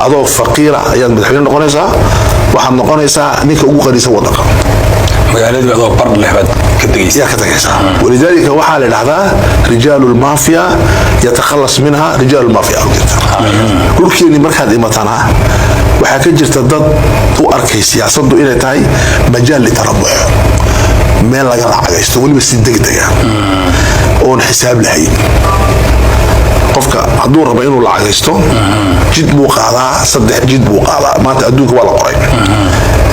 Adoo faqiira ayaad madaxweyne noqonaysaa, waxaad noqonaysaa ninka ugu qaniisan wadanka. Magaaladii adoo bar leh baad ka tegaysa. Yaa ka tagaysaa. ولذلك waxaa la dhahdaa رجال المافيا يتخلص منها رجال المافيا. Jirta dhulkeeni markaad imatana, waxaa ka jirta dad u arkay siyaasaddu inay tahay مجال لتربح, meel laga lacagaysto, weliba si degdega oon xisaab lahayn. Qofka hadduu rabo inuu lacagaysto, jid buu qaadaa, saddex jid buu qaadaa. Maanta adduunka waa la qoray: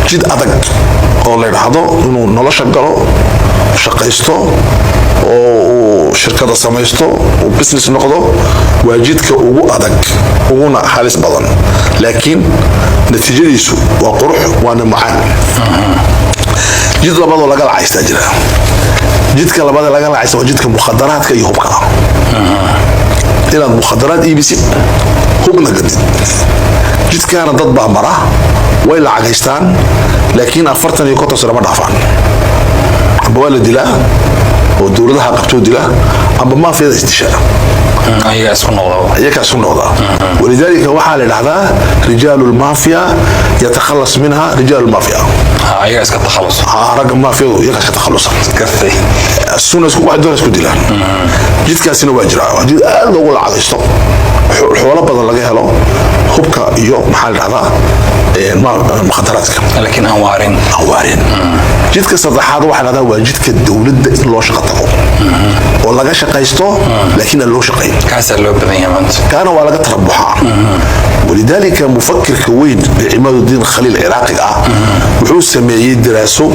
jid adag oo la dhahdo inuu nolosha galo, shaqaysto oo uu shirkada samaysto, uu business noqdo, waa jidka ugu adag uguna halis badan, laakiin natiijadiisu waa qurux waana macaan. Jid labaadoo laga lacaystaa jira. Jidka labaad laga lacaysta waa jidka mukhadaraadka iyo hubka, inaad mukhadaraad iibisid, hubna gadid. Jidkaana dad baa mara, way lacagaystaan, laakiin 40 iyo 50 sano ma dhaafaan. Amba waa la dilaa oo dowladaha qabtoo dila, amba maafiyada isdisha. Ayagaa isku noqda. Iyagaa isku noqda. ولذلك waxaa la dhahdaa رجال المافيا يتخلص منها رجال المافيا. Ayagaa iska takhalus. Ragga maafiyadu iyagaa iska takhalusa. Gartay. Suna isku wax doona isku dilaan. Jidkaasina waa jiraa, waa jid aad loogu lacagaysto, xoolo badan laga helo, hubka iyo maxaa la dhahdaa mukhadaraadka. Laakiin aan waarin. Aan waarin. Jidka saddexaad waxaa la dhahdaa waa jidka dowladda, in loo shaqo tago oo laga shaqaysto, laakiin aan loo shaqayn. Kaasaa loo badan yahay maanta. Kaana waa laga tarabuxaa. ولذلك mufakirka weyn ee Cimaadudiin Khaliil Ciraaqiga ah wuxuu sameeyey diraaso,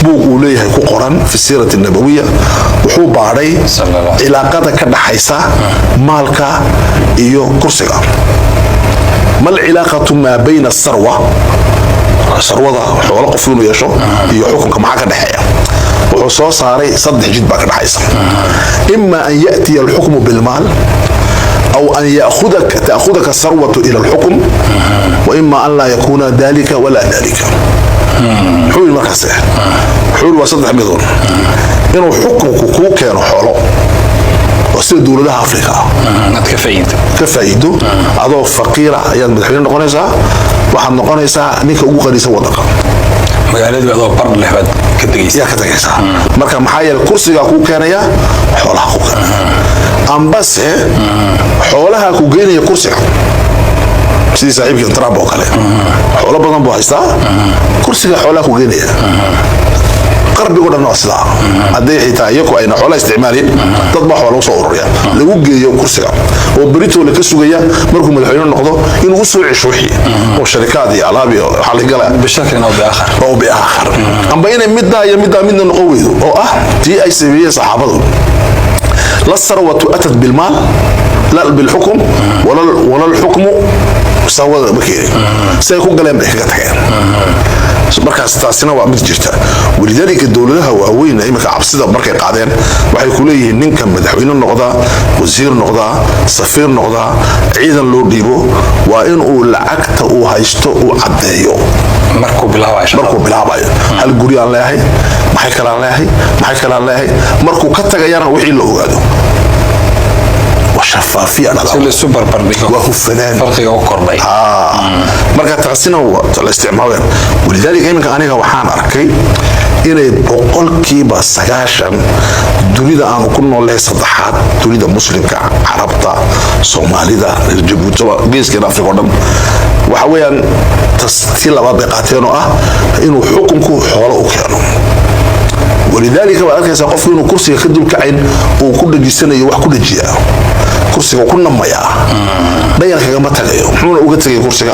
buug uu leeyahay ku qoran في السيرة النبوية. Wuxuu baadhay Sala Allah. cilaaqada ka dhaxaysa maalka iyo kursiga. ما العلاقة ما بين الثروة, sarwada, xoolo qof inuu yeesho, iyo xukunka, maxaa ka dhexeeya? Wuxuu soo saaray saddex jid baa ka dhexaysa: إما أن يأتي الحكم بالمال، أو أن تأخذك الثروة إلى الحكم، وإما أن لا يكون ذلك ولا ذلك. Muxuu yidhi markaas? Wuxuu yidhi waa saddex midoon: inuu xukunku kuu keeno xoolo, oo sida dowladaha Afrika ah aad ka faa'iido. Ka faa'iido. Adoo faqiira ayaad madaxweyne noqonaysaa, waxaad noqonaysaa ninka ugu qaniisan wadanka. Magaaladii adoo bar leh baad ka tegaysa. Yaa ka tagaysaa. Marka maxaa yeelay kursigaa kuu keenaya, xoolaha kuu keenaya, ambase xoolaha ku geynaya kursiga, sidii saaxiibkii Trump oo kale, xoolo badan buu haystaa, kursiga xoolaha ku geynaya. Qarbigo dhan waa sidaa. Hadday xitaa iyaku ayna xoolaha isticmaalin, dad baa xoola usoo ururiya lagu geeyo kursiga, oo beritoole ka sugaya markuu madaxweyne noqdo inuu usoo cesho wixii oo sharikaad iyo alaab iyo waxaa laga galaya. بشكل أو بآخر. أو بآخر. Amba inay middaa iyo middaa midna noqon weydo, oo ah tii ay sameeyeen saxaabadu: لا الثروة أتت بالمال لا بالحكم ولا الحكم sarwada ma keenin. Siay ku galeen bay kaga tageen. Markaas taasina waa mid jirta. ولذلك dowladaha waaweyn iminka cabsida markay qaadeen, waxay ku leeyihiin ninka madaxweyne noqdaa, wasiir noqdaa, safiir noqdaa, ciidan loo dhiibo, waa inuu lacagta uu haysto uu caddeeyo. Markuu bilaabayo shaqada. Markuu bilaabayo, hal guri aan leeyahay, maxay kalaan leeyahay, maxay kalaan leeyahay. Markuu ka tagayana wixii la ogaado, waa shafaafiya. Si la isu barbardhigo. Waa hufanaan. Farqiga u kordhay. Marka taasina waa la isticmaaleen. ولذلك iminka aniga waxaan arkay inay 90% dunida aanu ku noolahay saddexaad, dunida Muslimka, Carabta, Soomaalida, reer Jabuuti, geeskeena Afrika o dhan, waxa weeyaan tii labaad bay qaateen, oo ah inuu xukunku xoolo u keeno. ولذلك waad arkaysaa qofku inuu kursiga ka dulkacayn, uu ku dhejisanayo, wax ku dhejiyaa, kursiga ku namayaa, dhayar kagama tagayo. Muxuuna uga tegay kursiga?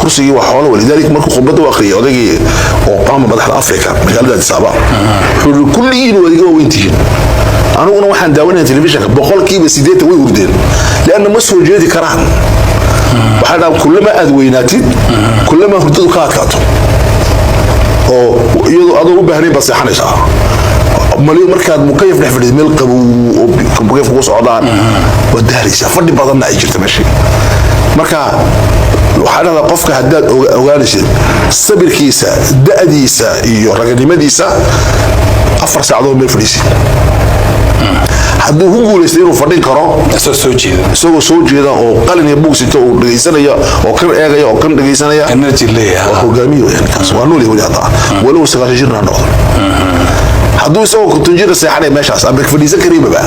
Kursigii waa xoolo. ولذلك markuu khudbadda u akhriyay odaygii Obama madaxda Afrika magaalada Addis Ababa, wuxuu yidhi: "Kulligiin waad iga waaweyntihiin, aniguna waxaan daawanaya telefishinka, 80% way hurdeen, lianna ma soo jeedi karaan." Waxaa dhaha kullama aad weynaatid, kullama hurdadu ka adkaato, oo iyadoo adoo u baahnayn baad seexanaysaa. Mali markaad mukayaf dhex fadhid, meel qabow oo mukayaf kugu socdaan, waad daalaysaa, fadhi badanna ay jirta meeshii. Marka waxaa dhahdaa qofka haddaad ogaanaysid sabirkiisa, da'diisa iyo raganimadiisa, 4 saacadood meel fadhiisid. Haddii Hadduu ku guulaystay inuu fadhin karo isagoo soo jeeda, isagoo soo jeeda oo qalin iyo buug sito, uu dhegaysanaya oo kan eegaya oo kan dhegaysanaya, energy leeyahay. Waa hogaamiye weeyaan kaas, waa nool yahay weli hadda, walow 90 jirna ha noqdo. Hadduu isagoo 50 jira seexanaya meeshaas ama fadhiisan karaybaba,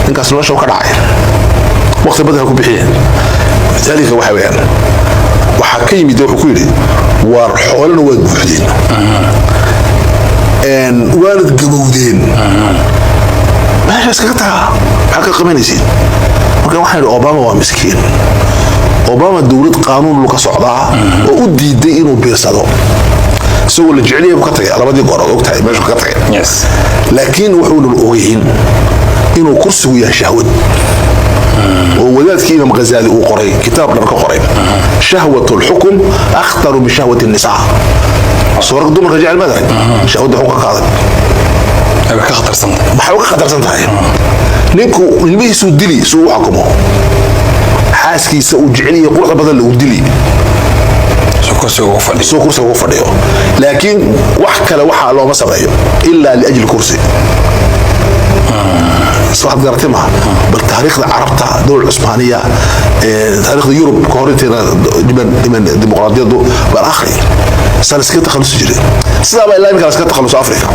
ninkaas nolosha ka dhacay, waqti badan ha ku bixiyeen. Lidaalika waxa weeyaan waxaa ka yimid, wuxuu ku yidhi: "Waar xoolana waad buuxdeen, waanad gabowdeen, meesha iskaga tagaa, maxaa ka qabanaysiin?" Marka waxaan idhi Obama waa miskiin. Obama dowlad qaanuun lu ka socdaa oo u diiday inuu biirsado, isagoo la jecelyahay buu ka tagay labadii goor, ood ogtahay meeshuu ka tagay. Laakiin wuxuunan ogeyn inuu kursigu yahay shahwad, oo wadaadkii Imaam Ghazali uu qoray kitaab dhan ka qoray: شهوة الحكم أخطر من شهوة النساء. Soo rag dumarka jecel maad arag? Shahwadda xukunka ka adag. Way ka khatarsantahay. Maxay uga khatarsan tahay? Ninku ilmihiisuu dili si uu u xukumo, xaaskiisa uu jecel yahay quruxda badan lagu dili soo kursiga ugu fadhiyo. Soo kursiga ugu fadhiyo. Laakiin wax kale waxaa looma sameeyo إلا لأجل kursi. Waxaad garatay maha? Bal taariikhda Carabta, dowlad Cusmaaniya, taariikhda Yurub ka hor inteena dhiman dimuqraadiyaddu, bal akhri saa la iskaga takhalusi jiray. Sidaaba ilaa imika la iskaga takhaluso Africa.